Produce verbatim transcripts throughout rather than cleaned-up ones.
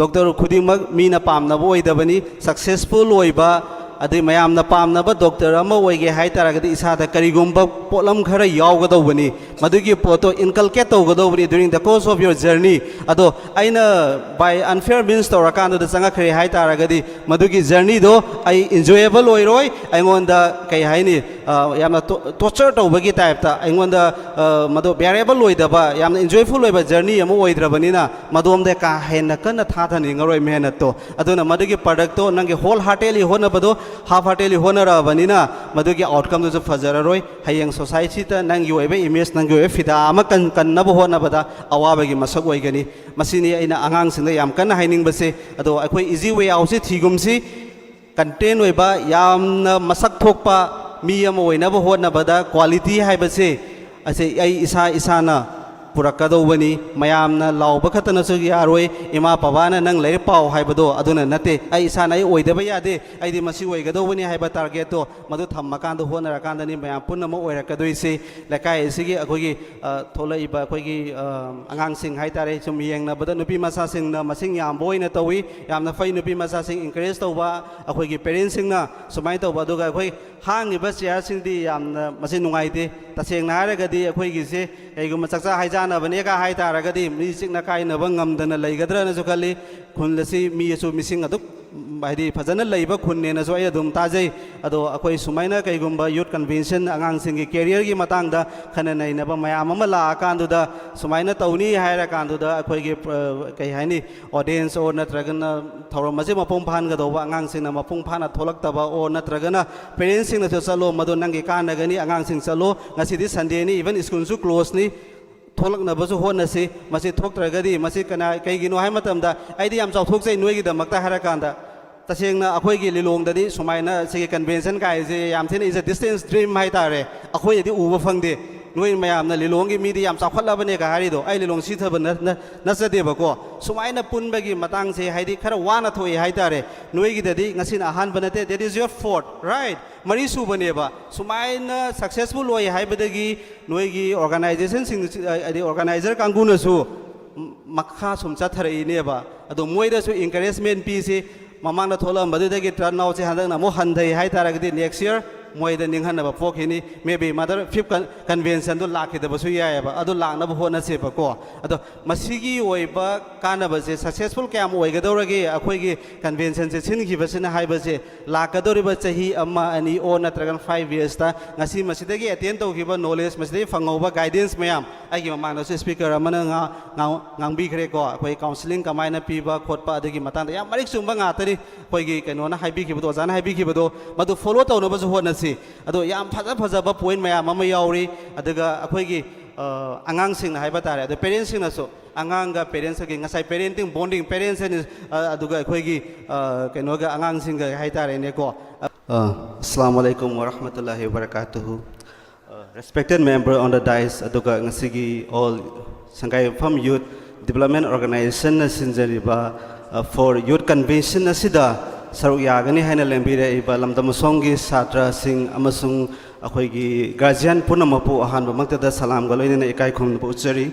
Doctor ꯈꯨꯗꯤꯡꯃꯛ ꯃꯤꯅ ꯄꯥꯝꯅꯕ ꯑꯣꯏꯗꯕꯅꯤ꯫ ꯁꯛꯁꯦꯁꯐꯨꯜ ꯑꯣꯏꯕ, ꯑꯗꯩ ꯃꯌꯥꯝꯅ ꯄꯥꯝꯅꯕ ꯗꯣꯛꯇꯔ ꯑꯃ ꯑꯣꯏꯒꯦ ꯍꯥꯏ ꯇꯥꯔꯒꯗꯤ ꯏꯁꯥꯗ ꯀꯔꯤꯒꯨꯝꯕ ꯄꯣꯠꯂꯝ ꯈꯔ ꯌꯥꯎꯒꯗꯧꯕꯅꯤ꯫ ꯃꯗꯨꯒꯤ ꯄꯣꯠꯇꯣ ꯏꯟꯀꯜꯀꯦꯠ ꯇꯧꯒꯗꯧꯕꯅꯤ during the course of your journey꯫ ꯑꯗꯣ ꯑꯩꯅ by unfair means ꯇꯧꯔꯀꯥꯟꯗꯨꯗ ꯆꯪꯉꯛꯈ꯭ꯔꯦ ꯍꯥꯏ ꯇꯥꯔꯒꯗꯤ ꯃꯗꯨꯒꯤ ꯖꯔꯅꯤꯗꯣ ꯑꯩ ꯏꯟꯖꯣꯌꯦꯕꯜ ꯑꯣꯏꯔꯣꯏ꯫ ꯑꯩꯉꯣꯟꯗ ꯀꯩ ꯍꯥꯏꯅꯤ, ꯑ, ꯌꯥꯝꯅ ꯇꯣꯔꯆꯔ ꯇꯧꯕꯒꯤ ꯇꯥꯏꯞꯇ ꯑꯩꯉꯣꯟꯗ, ꯑ, ꯃꯗꯨ ꯕꯤꯌꯥꯔꯦꯕꯜ ꯑꯣꯏꯗꯕ, ꯌꯥꯝꯅ ꯏꯟꯖꯣꯏꯐꯨꯜ ꯑꯣꯏꯕ ꯖꯔꯅꯤ ꯑꯃ ꯑꯣꯏꯗ꯭ꯔꯕꯅꯤꯅ ꯃꯗꯣꯝꯗ ꯀꯥ ꯍꯦꯟꯅ ꯀꯟꯅ ꯊꯥꯊꯅꯤꯡꯉꯔꯣꯏ ꯃꯦꯍꯅꯠꯇꯣ꯫ ꯑꯗꯨꯅ ꯃꯗꯨꯒꯤ ꯄ꯭ꯔꯗꯛꯇꯣ ꯅꯪꯒꯤ ꯍꯣꯜ ꯍꯥꯔꯇꯦꯗꯂꯤ ꯍꯣꯠꯅꯕꯗꯣ ꯍꯥꯐ ꯍꯥꯔꯇꯦꯗꯂꯤ ꯍꯣꯠꯅꯔꯛꯑꯕꯅꯤꯅ ꯃꯗꯨꯒꯤ ꯑꯥꯎꯠꯀꯝꯗꯨꯁꯨ ꯐꯖꯔꯔꯣꯏ꯫ ꯍꯌꯦꯡ ꯁꯣꯁꯥꯏꯇꯤꯗ ꯅꯪꯒꯤ ꯑꯣꯏꯕ ꯏꯃꯦꯖ, ꯅꯪꯒꯤ ꯑꯣꯏꯕ ꯐꯤꯗꯥ ꯑꯃ ꯀꯟ-, ꯀꯟꯅꯕ ꯍꯣꯠꯅꯕꯗ ꯑꯋꯥꯕꯒꯤ ꯃꯁꯛ ꯑꯣꯏꯒꯅꯤ꯫ ꯃꯁꯤꯅꯤ ꯑꯩꯅ ꯑꯉꯥꯡꯁꯤꯡꯗ ꯌꯥꯝ ꯀꯟꯅ ꯍꯥꯏꯅꯤꯡꯕꯁꯦ꯫ ꯑꯗꯣ ꯑꯩꯈꯣꯏ ꯏꯖꯤ ꯋꯦ ꯑꯥꯎꯠꯁꯤ ꯊꯤꯒꯨꯝꯁꯤ꯫ ꯀꯟꯇꯦꯟ ꯑꯣꯏꯕ, ꯌꯥꯝꯅ ꯃꯁꯛ ꯊꯣꯛꯄ ꯃꯤ ꯑꯃ ꯑꯣꯏꯅꯕ ꯍꯣꯠꯅꯕꯗ ꯀ꯭ꯋꯥꯂꯤꯇꯤ ꯍꯥꯏꯕꯁꯦ ꯑꯁꯤ ꯑꯩ ꯏꯁꯥ ꯏꯁꯥꯅ ꯄꯨꯔꯛꯀꯗꯧꯕꯅꯤ꯫ ꯃꯌꯥꯝꯅ ꯂꯥꯎꯕ ꯈꯛꯇꯅꯁꯨ ꯌꯥꯔꯣꯏ꯫ ꯏꯃꯥ ꯕꯕꯥꯅ "ꯅꯪ ꯂꯥꯏꯔꯤꯛ ꯄꯥꯎ" ꯍꯥꯏꯕꯗꯣ ꯑꯗꯨꯅ ꯅꯠꯇꯦ꯫ ꯑꯩ ꯏꯁꯥꯅ ꯑꯩ ꯑꯣꯏꯗꯕ ꯌꯥꯗꯦ, ꯑꯩꯗꯤ ꯃꯁꯤ ꯑꯣꯏꯒꯗꯧꯕꯅꯤ ꯍꯥꯏꯕ ꯇꯥꯔꯒꯦꯠꯇꯣ ꯃꯗꯨ ꯊꯝꯃꯀꯥꯟꯗ ꯍꯣꯠꯅꯔꯀꯥꯟꯗꯅꯤ ꯃꯌꯥꯝ ꯄꯨꯝꯅꯃꯛ ꯑꯣꯏꯔꯛꯀꯗꯣꯏꯁꯤ꯫ ꯂꯩꯀꯥꯏ ꯑꯁꯤꯒꯤ ꯑꯩꯈꯣꯏꯒꯤ, ꯑ, ꯊꯣꯛꯂꯛꯏꯕ ꯑꯩꯈꯣꯏꯒꯤ, ꯑ, ꯑꯉꯥꯡꯁꯤꯡ ꯍꯥꯏꯇꯥꯔꯦ, ꯁꯨꯝ ꯌꯦꯡꯅꯕꯗ ꯅꯨꯄꯤ ꯃꯆꯥꯁꯤꯡꯅ ꯃꯁꯤꯡ ꯌꯥꯝꯕ ꯑꯣꯏꯅ ꯇꯧꯏ꯫ ꯌꯥꯝꯅ ꯐꯩ, ꯅꯨꯄꯤ ꯃꯆꯥꯁꯤꯡ ꯏꯟꯀꯔꯦꯖ ꯇꯧꯕ, ꯑꯩꯈꯣꯏꯒꯤ ꯄꯦꯔꯦꯟꯁꯁꯤꯡꯅ ꯁꯨꯃꯥꯏꯅ ꯇꯧꯕ꯫ ꯑꯗꯨꯒ ꯑꯩꯈꯣꯏ ꯍꯥꯡꯉꯤꯕ ꯆꯤꯌꯥꯔꯁꯤꯡꯗꯤ ꯌꯥꯝꯅ ꯃꯁꯤ ꯅꯨꯡꯉꯥꯏꯇꯦ꯫ ꯇꯁꯦꯡꯅ ꯍꯥꯏꯔꯒꯗꯤ ꯑꯩꯈꯣꯏꯒꯤꯁꯦ ꯀꯩꯒꯨꯝꯕ ꯆꯥꯛꯆꯥ ꯍꯩꯖꯥꯟꯅꯕꯅꯦꯒ ꯍꯥꯏ ꯇꯥꯔꯒꯗꯤ ꯃꯤ ꯆꯤꯛꯅ ꯀꯥꯏꯅꯕ ꯉꯝꯗꯅ ꯂꯩꯒꯗ꯭ꯔꯅꯁꯨ ꯈꯜꯂꯤ꯫ ꯈꯨꯜ ꯑꯁꯤ ꯃꯤ ꯑꯁꯨ ꯃꯤꯁꯤꯡ ꯑꯗꯨꯛ, ꯍꯥꯏꯗꯤ, ꯐꯖꯅ ꯂꯩꯕ ꯈꯨꯟꯅꯦꯅꯁꯨ ꯑꯩ ꯑꯗꯨꯝ ꯇꯥꯖꯩ꯫ ꯑꯗꯣ ꯑꯩꯈꯣꯏ ꯁꯨꯃꯥꯏꯅ ꯀꯩꯒꯨꯝꯕ ꯌꯨꯠ ꯀꯟꯚꯦꯟꯁꯟ, ꯑꯉꯥꯡꯁꯤꯡꯒꯤ ꯀꯦꯔꯤꯌꯔꯒꯤ ꯃꯇꯥꯡꯗ ꯈꯟꯅ ꯅꯩꯅꯕ ꯃꯌꯥꯝ ꯑꯃ ꯂꯥꯛꯑꯀꯥꯟꯗꯨꯗ ꯁꯨꯃꯥꯏꯅ ꯇꯧꯅꯤ ꯍꯥꯏꯔꯀꯥꯟꯗꯨꯗ ꯑꯩꯈꯣꯏꯒꯤ, ꯑ, ꯀꯩ ꯍꯥꯏꯅꯤ, ꯑꯣꯗꯤꯌꯦꯟꯁ ꯑꯣꯔ ꯅꯠꯇ꯭ꯔꯒꯅ ꯊꯧꯔꯝ ꯑꯁꯤ ꯃꯄꯨꯡ ꯐꯥꯍꯟꯒꯗꯧꯕ ꯑꯉꯥꯡꯁꯤꯡꯅ ꯃꯄꯨꯡ ꯐꯥꯅ ꯊꯣꯛꯂꯛꯇꯕ ꯑꯣꯔ ꯅꯠꯇ꯭ꯔꯒꯅ ꯄꯦꯔꯦꯟꯁꯁꯤꯡꯅꯁꯨ "ꯆꯠꯂꯣ, ꯃꯗꯨ ꯅꯪꯒꯤ ꯀꯥꯟꯅꯒꯅꯤ, ꯑꯉꯥꯡꯁꯤꯡ ꯆꯠꯂꯣ, ꯉꯁꯤꯗꯤ ꯁꯟꯗꯦꯅꯤ, ꯏꯚꯟ ꯁ꯭ꯀꯨꯜꯁꯨ ꯀ꯭ꯂꯣꯁꯅꯤ", ꯊꯣꯛꯂꯛꯅꯕꯁꯨ ꯍꯣꯠꯅꯁꯤ꯫ ꯃꯁꯤ ꯊꯣꯛꯇ꯭ꯔꯒꯗꯤ ꯃꯁꯤ ꯀꯅꯥ, ꯀꯩꯒꯤꯅꯣ ꯍꯥꯏ ꯃꯇꯝꯗ ꯑꯩꯗꯤ ꯌꯥꯝ ꯆꯥꯎꯊꯣꯛꯆꯩ ꯅꯣꯏꯒꯤꯗꯃꯛꯇ ꯍꯥꯏꯔꯀꯥꯟꯗ꯫ ꯇꯁꯦꯡꯅ ꯑꯩꯈꯣꯏꯒꯤ ꯂꯤꯂꯣꯡꯗꯗꯤ ꯁꯨꯃꯥꯏꯅ ꯁꯤꯒꯤ ꯀꯟꯚꯦꯟꯁꯟ ꯀꯥꯏꯁꯦ ꯌꯥꯝ ꯊꯤꯅ is a distant dream ꯍꯥꯏꯇꯥꯔꯦ꯫ ꯑꯩꯈꯣꯏꯅꯗꯤ ꯎꯕ ꯐꯪꯗꯦ꯫ ꯅꯣꯏ ꯃꯌꯥꯝꯅ ꯂꯤꯂꯣꯡꯒꯤ ꯃꯤꯗꯤ ꯌꯥꯝ ꯆꯥꯎꯈꯠꯂꯕꯅꯦꯒ ꯍꯥꯏꯔꯤꯗꯣ ꯑꯩ ꯂꯤꯂꯣꯡ ꯁꯤꯊꯕ ꯅꯠ-, ꯅꯠ-, ꯅꯠꯆꯗꯦꯕꯀꯣ꯫ ꯁꯨꯃꯥꯏꯅ ꯄꯨꯟꯕꯒꯤ ꯃꯇꯥꯡꯁꯦ ꯍꯥꯏꯗꯤ ꯈꯔ ꯋꯥꯅ ꯊꯣꯛꯑꯦ ꯍꯥꯏꯇꯥꯔꯦ꯫ ꯅꯣꯏꯒꯤꯗꯗꯤ ꯉꯁꯤꯅ ꯑꯍꯥꯟꯕ ꯅꯠꯇꯦ, that is your fourth, right? ꯃꯔꯤ ꯁꯨꯕꯅꯦꯕ꯫ ꯁꯨꯃꯥꯏꯅ ꯁꯛꯁꯦꯁꯐꯨꯜ ꯑꯣꯏ ꯍꯥꯏꯕꯗꯒꯤ ꯅꯣꯏꯒꯤ ꯑꯣꯔꯒꯅꯥꯏꯖꯦꯁꯟꯁꯤꯡ, ꯍꯥꯏꯗꯤ ꯑꯣꯔꯒꯅꯥꯏꯖꯔ ꯀꯥꯡꯕꯨꯅꯁꯨ ꯃꯈꯥ ꯁꯨꯝ ꯆꯠꯊꯔꯛꯏꯅꯦꯕ꯫ ꯑꯗꯣ ꯃꯣꯏꯗꯁꯨ encouragement ꯄꯤꯁꯤ꯫ ꯃꯃꯥꯡꯗ ꯊꯣꯛꯂꯝꯕꯗꯨꯗꯒꯤ turnoutꯁꯦ ꯍꯟꯗꯛꯅ ꯑꯃꯨꯛ ꯍꯟꯊꯩ ꯍꯥꯏ ꯇꯥꯔꯒꯗꯤ next year ꯃꯣꯏꯗ ꯅꯤꯡꯍꯟꯅꯕ ꯄꯣꯛꯈꯤꯅꯤ꯫ Maybe ꯃꯊꯪ fifth con- conventionꯗꯨ ꯂꯥꯛꯈꯤꯗꯕꯁꯨ ꯌꯥꯏꯑꯕ꯫ ꯑꯗꯨ ꯂꯥꯛꯅꯕ ꯍꯣꯠꯅꯁꯦꯕꯀꯣ꯫ ꯑꯗꯣ ꯃꯁꯤꯒꯤ ꯑꯣꯏꯕ ꯀꯥꯟꯅꯕꯁꯦ successful ꯀꯌꯥꯝ ꯑꯣꯏꯒꯗꯧꯔꯒꯦ ꯑꯩꯈꯣꯏꯒꯤ conventionꯁꯦ ꯁꯤꯟꯈꯤꯕꯁꯤꯅ ꯍꯥꯏꯕꯁꯦ? ꯂꯥꯛꯀꯗꯧꯔꯤꯕ ꯆꯍꯤ ꯑꯃ, ꯑꯅꯤ, or ꯅꯠꯇ꯭ꯔꯒꯅ five yearsꯇ ꯉꯁꯤ ꯃꯁꯤꯗꯒꯤ attend ꯇꯧꯈꯤꯕ knowledge, ꯃꯁꯤꯗꯒꯤ ꯐꯪꯍꯧꯕ guidance ꯃꯌꯥꯝ, ꯑꯩꯒꯤ ꯃꯃꯥꯡꯗꯁꯨ speaker ꯑꯃꯅ ꯉꯥ- ꯉꯥ- ꯉꯥꯡꯕꯤꯈ꯭ꯔꯦꯀꯣ꯫ ꯑꯩꯈꯣꯏ counselling ꯀꯃꯥꯏꯅ ꯄꯤꯕ ꯈꯣꯠꯄ ꯑꯗꯨꯒꯤ ꯃꯇꯥꯡꯗ ꯌꯥꯝ ꯃꯔꯤꯛ ꯆꯨꯝꯕ ꯉꯥꯛꯇꯅꯤ꯫ ꯑꯩꯈꯣꯏꯒꯤ ꯀꯩꯅꯣꯅ ꯍꯥꯏꯕꯤꯈꯤꯕꯗꯣ, ꯑꯣꯖꯥꯅ ꯍꯥꯏꯕꯤꯈꯤꯕꯗꯣ, ꯃꯗꯨ follow ꯇꯧꯅꯕꯁꯨ ꯍꯣꯠꯅꯁꯤ꯫ ꯑꯗꯣ ꯌꯥꯝ ꯐꯖ ꯐꯖꯕ point ꯃꯌꯥꯝ ꯑꯃ ꯌꯥꯎꯔꯤ꯫ ꯑꯗꯨꯒ ꯑꯩꯈꯣꯏꯒꯤ ꯑ, ꯑꯉꯥꯡꯁꯤꯡꯅ ꯍꯥꯏꯕ ꯇꯥꯔꯦ, ꯑꯗꯣ parentsꯁꯤꯡꯅꯁꯨ, ꯑꯉꯥꯡꯒ parentsꯀꯒꯤ ꯉꯁꯥꯏ parenting bonding, parents and, ꯑ, ꯑꯗꯨꯒ ꯑꯩꯈꯣꯏꯒꯤ, ꯑ, ꯀꯩꯅꯣꯒ, ꯑꯉꯥꯡꯁꯤꯡꯒ ꯍꯥꯏꯇꯥꯔꯦꯅꯦꯀꯣ꯫ ꯑ, Assalamu alaikum warahmatullahi wabarakatuh. ꯑ, respected member on the dais, ꯑꯗꯨꯒ ꯉꯁꯤꯒꯤ all ꯁꯪꯒꯥꯏꯌꯨꯝꯐꯝ Youth Development Organizationꯅ ꯁꯤꯟꯖꯔꯤꯕ, ꯑ, for Youth Convention ꯑꯁꯤꯗ ꯁꯔꯨꯛ ꯌꯥꯒꯅꯤ ꯍꯥꯏꯅ ꯂꯦꯡꯕꯤꯔꯛꯏꯕ ꯂꯝꯗꯝ ꯑꯁꯣꯝꯒꯤ ꯁꯥꯇ꯭ꯔꯁꯤꯡ ꯑꯃꯁꯨꯡ ꯑꯩꯈꯣꯏꯒꯤ guardian ꯄꯨꯝꯅꯃꯛꯄꯨ ꯑꯍꯥꯟꯕꯃꯛꯇꯗ ꯁꯂꯥꯝꯒ ꯂꯣꯏꯅꯅ ꯏꯀꯥꯏ ꯈꯨꯝꯅꯕ ꯎꯠꯆꯔꯤ꯫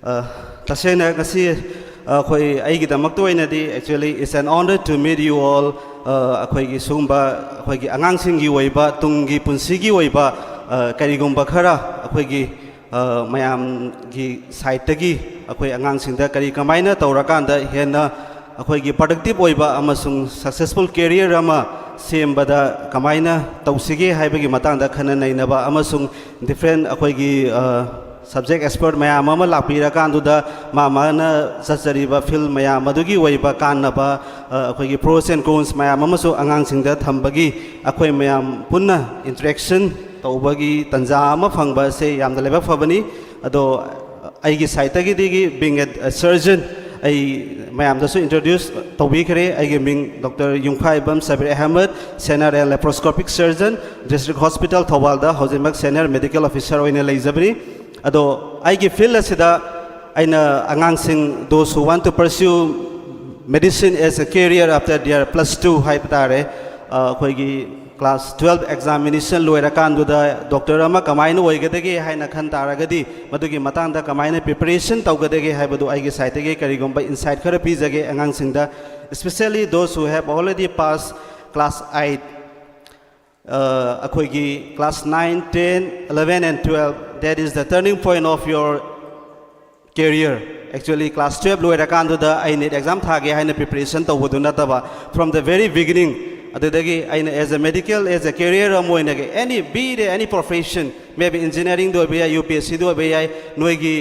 ꯑ, ꯇꯁꯦꯡꯅ ꯉꯁꯤ, ꯑ, ꯑꯩꯈꯣꯏ, ꯑꯩꯒꯤꯗꯃꯛꯇ ꯑꯣꯏꯅꯗꯤ, actually, it's an honor to meet you all. ꯑ, ꯑꯩꯈꯣꯏꯒꯤ ꯁꯤꯒꯨꯝꯕ ꯑꯩꯈꯣꯏꯒꯤ ꯑꯉꯥꯡꯁꯤꯡꯒꯤ ꯑꯣꯏꯕ, ꯇꯨꯡꯒꯤ ꯄꯨꯟꯁꯤꯒꯤ ꯑꯣꯏꯕ, ꯑ, ꯀꯔꯤꯒꯨꯝꯕ ꯈꯔ ꯑꯩꯈꯣꯏꯒꯤ, ꯑ, ꯃꯌꯥꯝꯒꯤ sideꯇꯒꯤ ꯑꯩꯈꯣꯏ ꯑꯉꯥꯡꯁꯤꯡꯗ ꯀꯔꯤ ꯀꯃꯥꯏꯅ ꯇꯧꯔꯀꯥꯟꯗ ꯍꯦꯟꯅ ꯑꯩꯈꯣꯏꯒꯤ productive ꯑꯣꯏꯕ ꯑꯃꯁꯨꯡ successful career ꯑꯃ ꯁꯦꯝꯕꯗ ꯀꯃꯥꯏꯅ ꯇꯧꯁꯤꯒꯦ ꯍꯥꯏꯕꯒꯤ ꯃꯇꯥꯡꯗ ꯈꯟꯅ ꯅꯩꯅꯕ ꯑꯃꯁꯨꯡ different ꯑꯩꯈꯣꯏꯒꯤ, ꯑ, subject expert ꯃꯌꯥꯝ ꯑꯃ ꯂꯥꯛꯄꯤꯔꯀꯥꯟꯗꯨꯗ ꯃꯥ ꯃꯥꯅ ꯆꯠꯆꯔꯤꯕ field ꯃꯌꯥꯝ ꯑꯗꯨꯒꯤ ꯑꯣꯏꯕ ꯀꯥꯟꯅꯕ, ꯑ, ꯑꯩꯈꯣꯏꯒꯤ pros and cons ꯃꯌꯥꯝ ꯑꯃꯁꯨ ꯑꯉꯥꯡꯁꯤꯡꯗ ꯊꯝꯕꯒꯤ ꯑꯩꯈꯣꯏ ꯃꯌꯥꯝ ꯄꯨꯟꯅ interaction ꯇꯧꯕꯒꯤ ꯇꯥꯟꯖꯥ ꯑꯃ ꯐꯪꯕ ꯑꯁꯦ ꯌꯥꯝꯅ ꯂꯥꯏꯕꯛ ꯐꯕꯅꯤ꯫ ꯑꯗꯣ ꯑꯩꯒꯤ sideꯇꯒꯤꯗꯤ, being a surgeon, ꯑꯩ ꯃꯌꯥꯝꯗꯁꯨ introduce ꯇꯧꯕꯤꯈ꯭ꯔꯦ꯫ ꯑꯩꯒꯤ ꯃꯤꯡ Doctor Yumkhaibam Sabir Ahmad, Senior and Laparoscopic Surgeon, District Hospital ꯊꯧꯕꯥꯜꯗ ꯍꯧꯖꯤꯛꯃꯛ Senior Medical Officer ꯑꯣꯏꯅ ꯂꯩꯖꯕꯅꯤ꯫ ꯑꯗꯣ ꯑꯩꯒꯤ field ꯑꯁꯤꯗ ꯑꯩꯅ ꯑꯉꯥꯡꯁꯤꯡ, those who want to pursue medicine as a career after their plus two ꯍꯥꯏꯕ ꯇꯥꯔꯦ, ꯑ, ꯑꯩꯈꯣꯏꯒꯤ Class twelve examination ꯂꯣꯏꯔꯀꯥꯟꯗꯨꯗ ꯗꯣꯛꯇꯔ ꯑꯃ ꯀꯃꯥꯏꯅ ꯑꯣꯏꯒꯗꯒꯦ ꯍꯥꯏꯅ ꯈꯟ ꯇꯥꯔꯒꯗꯤ, ꯃꯗꯨꯒꯤ ꯃꯇꯥꯡꯗ ꯀꯃꯥꯏꯅ preparation ꯇꯧꯒꯗꯒꯦ ꯍꯥꯏꯕꯗꯨ ꯑꯩꯒꯤ sideꯇꯒꯤ ꯀꯔꯤꯒꯨꯝꯕ insight ꯈꯔ ꯄꯤꯖꯒꯦ ꯑꯉꯥꯡꯁꯤꯡꯗ, especially those who have already passed class eight, ꯑ, ꯑꯩꯈꯣꯏꯒꯤ class nine, ten, eleven and twelve, that is the turning point of your career. Actually, class twelve ꯂꯣꯏꯔꯀꯥꯟꯗꯨꯗ ꯑꯩ NEET exam ꯊꯥꯒꯦ ꯍꯥꯏꯅ preparation ꯇꯧꯕꯗꯨ ꯅꯠꯇꯕ, from the very beginning, ꯑꯗꯨꯗꯒꯤ ꯑꯩꯅ as a medical, as a career ꯑꯃ ꯑꯣꯏꯅ, any, be it any profession, maybe engineeringꯗ ꯑꯣꯏꯕ ꯌꯥꯏ, UPSCꯗ ꯑꯣꯏꯕ ꯌꯥꯏ, ꯅꯣꯏꯒꯤ,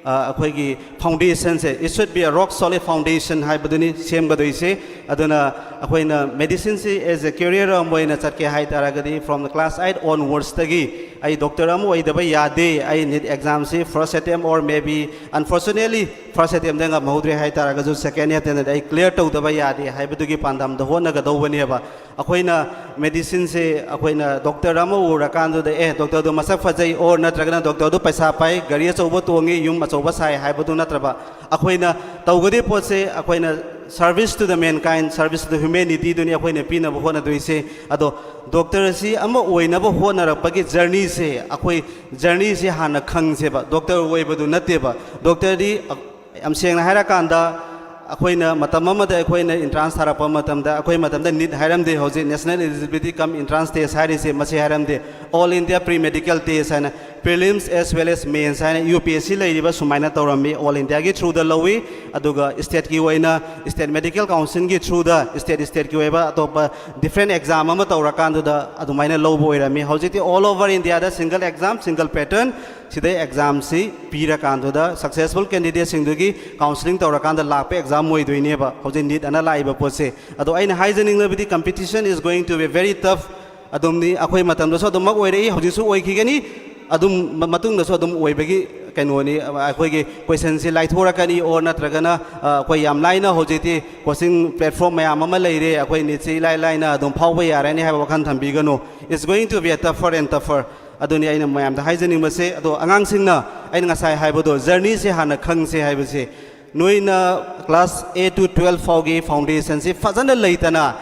ꯑ, ꯑꯩꯈꯣꯏꯒꯤ foundationꯁꯦ, it should be a rock solid foundation ꯍꯥꯏꯕꯗꯨꯅꯤ ꯁꯦꯝꯒꯗꯣꯏꯁꯦ꯫ ꯑꯗꯨꯅ ꯑꯩꯈꯣꯏꯅ medicineꯁꯤ as a career ꯑꯃ ꯑꯣꯏꯅ ꯆꯠꯀꯦ ꯍꯥꯏ ꯇꯥꯔꯒꯗꯤ, from the class eight onwardsꯇꯒꯤ ꯑꯩ ꯗꯣꯛꯇꯔ ꯑꯃ ꯑꯣꯏꯗꯕ ꯌꯥꯗꯦ, ꯑꯩ NEET examꯁꯤ first attempt or maybe unfortunately first attemptꯗ ꯉꯝꯍꯧꯗ꯭ꯔꯦ ꯍꯥꯏ ꯇꯥꯔꯒꯁꯨ second attemptꯗ ꯑꯩ clear ꯇꯧꯗꯕ ꯌꯥꯗꯦ ꯍꯥꯏꯕꯗꯨꯒꯤ ꯄꯥꯟꯗꯝꯗ ꯍꯣꯠꯅꯒꯗꯧꯕꯅꯦꯕ꯫ ꯑꯩꯈꯣꯏꯅ medicineꯁꯦ ꯑꯩꯈꯣꯏꯅ ꯗꯣꯛꯇꯔ ꯑꯃ ꯎꯔꯀꯥꯟꯗꯨꯗ, "ꯑꯦ, ꯗꯣꯛꯇꯔꯗꯨ ꯃꯁꯛ ꯐꯖꯩ," or ꯅꯠꯇ꯭ꯔꯒꯅ "ꯗꯣꯛꯇꯔꯗꯨ ꯄꯩꯁꯥ ꯄꯥꯏ, ꯒꯥꯔꯤ ꯑꯆꯧꯕ ꯇꯣꯡꯉꯤ, ꯌꯨꯝ ꯑꯆꯧꯕ ꯁꯥꯏ" ꯍꯥꯏꯕꯗꯨ ꯅꯠꯇ꯭ꯔꯕ, ꯑꯩꯈꯣꯏꯅ ꯇꯧꯒꯗꯕ ꯄꯣꯠꯁꯦ ꯑꯩꯈꯣꯏꯅ service to the mankind, service to the humanityꯗꯨꯅꯤ ꯑꯩꯈꯣꯏꯅ ꯄꯤꯅꯕ ꯍꯣꯠꯅꯗꯣꯏꯁꯦ꯫ ꯑꯗꯣ ꯗꯣꯛꯇꯔ ꯑꯁꯤ ꯑꯃ ꯑꯣꯏꯅꯕ ꯍꯣꯠꯅꯔꯛꯄꯒꯤ journeyꯁꯦ, ꯑꯩꯈꯣꯏ journeyꯁꯦ ꯍꯥꯟꯅ ꯈꯪꯁꯦꯕ꯫ ꯗꯣꯛꯇꯔ ꯑꯣꯏꯕꯗꯨ ꯅꯠꯇꯦꯕ꯫ ꯗꯣꯛꯇꯔꯗꯤ, ꯑ, ꯌꯥꯝ ꯁꯦꯡꯅ ꯍꯥꯏꯔꯀꯥꯟꯗ, ꯑꯩꯈꯣꯏꯅ ꯃꯇꯝ ꯑꯃꯗ ꯑꯩꯈꯣꯏꯅ entrance ꯊꯥꯔꯛꯄ ꯃꯇꯝꯗ, ꯑꯩꯈꯣꯏ ꯃꯇꯝꯗ NEET ꯍꯥꯏꯔꯝꯗꯦ, ꯍꯧꯖꯤꯛ National Eligibility cum Entrance Test ꯍꯥꯏꯔꯤꯁꯦ ꯃꯁꯤ ꯍꯥꯏꯔꯝꯗꯦ, All India Pre Medical Test ꯍꯥꯏꯅ, prelims as well as mains ꯍꯥꯏꯅ UPSC ꯂꯩꯔꯤꯕ ꯁꯨꯃꯥꯏꯅ ꯇꯧꯔꯝꯃꯤ꯫ All Indiaꯒꯤ throughꯗ ꯂꯧꯏ, ꯑꯗꯨꯒ stateꯀꯤ ꯑꯣꯏꯅ State Medical Councilꯒꯤ throughꯗ state stateꯀꯤ ꯑꯣꯏꯕ ꯑꯇꯣꯞꯄ different exam ꯑꯃ ꯇꯧꯔꯀꯥꯟꯗꯨꯗ ꯑꯗꯨꯃꯥꯏꯅ ꯂꯧꯕ ꯑꯣꯏꯔꯝꯃꯤ꯫ ꯍꯧꯖꯤꯛꯇꯤ all over Indiaꯗ single exam, single pattern, ꯁꯤꯗꯩ examꯁꯤ ꯄꯤꯔꯀꯥꯟꯗꯨꯗ successful candidateꯁꯤꯡꯗꯨꯒꯤ counselling ꯇꯧꯔꯀꯥꯟꯗ ꯂꯥꯛꯄ exam ꯑꯣꯏꯗꯣꯏꯅꯦꯕ ꯍꯧꯖꯤꯛ NEET ꯑꯅ ꯂꯥꯛꯏꯕ ꯄꯣꯠꯁꯦ꯫ ꯑꯗꯣ ꯑꯩꯅ ꯍꯥꯏꯖꯅꯤꯡꯂꯕꯗꯤ, competition is going to be very tough꯫ ꯑꯗꯨꯝꯅꯤ, ꯑꯩꯈꯣꯏ ꯃꯇꯝꯗꯁꯨ ꯑꯗꯨꯃꯛ ꯑꯣꯏꯔꯛꯏ, ꯍꯧꯖꯤꯛꯁꯨ ꯑꯣꯏꯈꯤꯒꯅꯤ, ꯑꯗꯨꯝ ꯃ-, ꯃꯇꯨꯡꯗꯁꯨ ꯑꯗꯨꯝ ꯑꯣꯏꯕꯒꯤ ꯀꯩꯅꯣꯅꯤ꯫ ꯑꯩꯈꯣꯏꯒꯤ questionꯁꯤ ꯂꯥꯏꯊꯣꯔꯛꯀꯅꯤ, or ꯅꯠꯇ꯭ꯔꯒꯅ, ꯑ, ꯑꯩꯈꯣꯏ ꯌꯥꯝ ꯂꯥꯏꯅ ꯍꯧꯖꯤꯛꯇꯤ coaching platform ꯃꯌꯥꯝ ꯑꯃ ꯂꯩꯔꯦ, ꯑꯩꯈꯣꯏ NEETꯁꯤ ꯏꯂꯥꯏ ꯂꯥꯏꯅ ꯑꯗꯨꯝ ꯐꯥꯎꯕ ꯌꯥꯔꯅꯤ ꯍꯥꯏꯕ ꯋꯥꯈꯜ ꯊꯝꯕꯤꯒꯅꯨ꯫ It's going to be a tougher and tougher꯫ ꯑꯗꯨꯅꯤ ꯑꯩꯅ ꯃꯌꯥꯝꯗ ꯍꯥꯏꯖꯅꯤꯡꯕꯁꯦ꯫ ꯑꯗꯣ ꯑꯉꯥꯡꯁꯤꯡꯅ, ꯑꯩꯅ ꯉꯁꯥꯏ ꯍꯥꯏꯕꯗꯣ, journeyꯁꯦ ꯍꯥꯟꯅ ꯈꯪꯁꯦ ꯍꯥꯏꯕꯁꯦ, ꯅꯣꯏꯅ class eight to twelve ꯐꯥꯎꯒꯤ foundationꯁꯤ ꯐꯖꯅ ꯂꯩꯇꯅ,